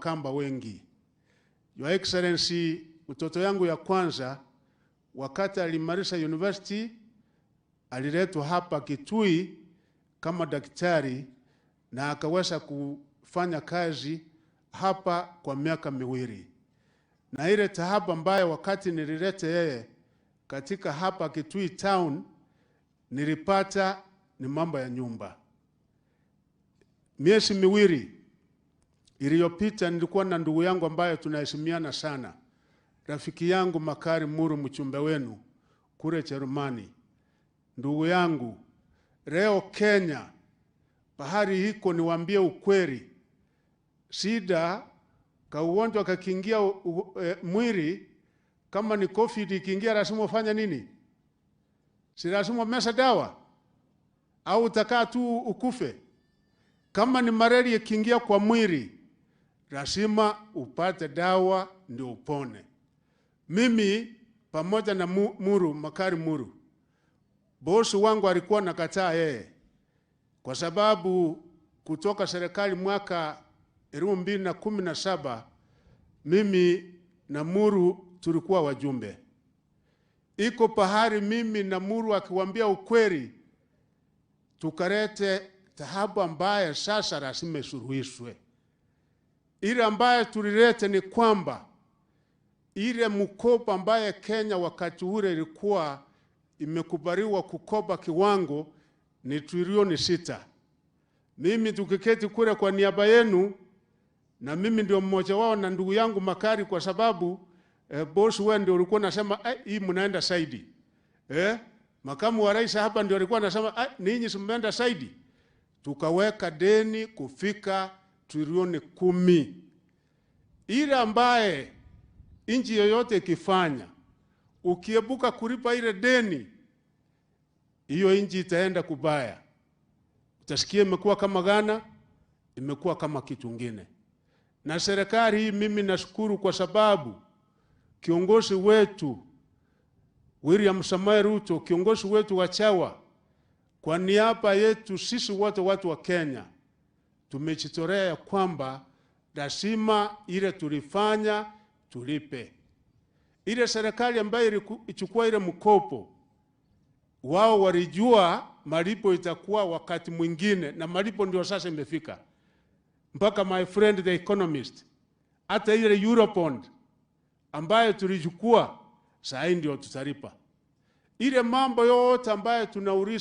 Wakamba wengi. Your Excellency, mtoto yangu ya kwanza wakati alimaliza university aliletwa hapa Kitui kama daktari na akaweza kufanya kazi hapa kwa miaka 2. Na ile taabu ambayo wakati nilileta yeye katika hapa Kitui town nilipata ni mambo ya nyumba. Miezi 2 iliyopita nilikuwa na ndugu yangu ambaye tunaheshimiana sana, rafiki yangu Makari Muru, mchumbe wenu kule Jerumani. Ndugu yangu, leo Kenya bahari iko, niwaambie ukweli, shida ka ugonjwa kakiingia mwili, kama ni COVID ikiingia lazima ufanye nini? Si lazima umeza dawa au utakaa tu ukufe? Kama ni malaria ikiingia kwa mwili lazima upate dawa ndio upone. Mimi pamoja na Muru, Makari Muru, bosi wangu alikuwa nakataa yeye kwa sababu kutoka serikali mwaka 2017 mimi na Muru tulikuwa wajumbe. Iko pahali mimi na Muru akiwaambia ukweli tukarete taabu ambaye sasa lazima isuluhishwe. Ile ambaye tulilete ni kwamba ile mkopo ambaye Kenya wakati ule ilikuwa imekubaliwa kukopa kiwango ni trilioni 6. Mimi tukiketi kule kwa niaba yenu, na mimi ndio mmoja wao na ndugu yangu Makari, kwa sababu boss wewe ndio ulikuwa unasema hii mnaenda saidi. Makamu wa rais hapa ndio alikuwa anasema ninyi si mmeenda saidi. Tukaweka deni kufika trilioni 10. Ile ambaye nchi yoyote ikifanya, ukiepuka kulipa ile deni, hiyo nchi itaenda kubaya. Utasikia imekuwa kama Ghana, imekuwa kama kitu kingine. Na serikali hii mimi nashukuru kwa sababu kiongozi wetu William Samoei Ruto, kiongozi wetu wa Chawa, kwa niaba yetu sisi wote watu wa Kenya tumejitolea ya kwamba lazima ile tulifanya tulipe. Ile serikali ambayo ilichukua ile mkopo, wao walijua malipo itakuwa wakati mwingine, na malipo ndio sasa imefika. Mpaka my friend the economist, hata ile Eurobond ambayo tulichukua, saa hii ndio tutalipa. Ile mambo yote ambayo tunauliza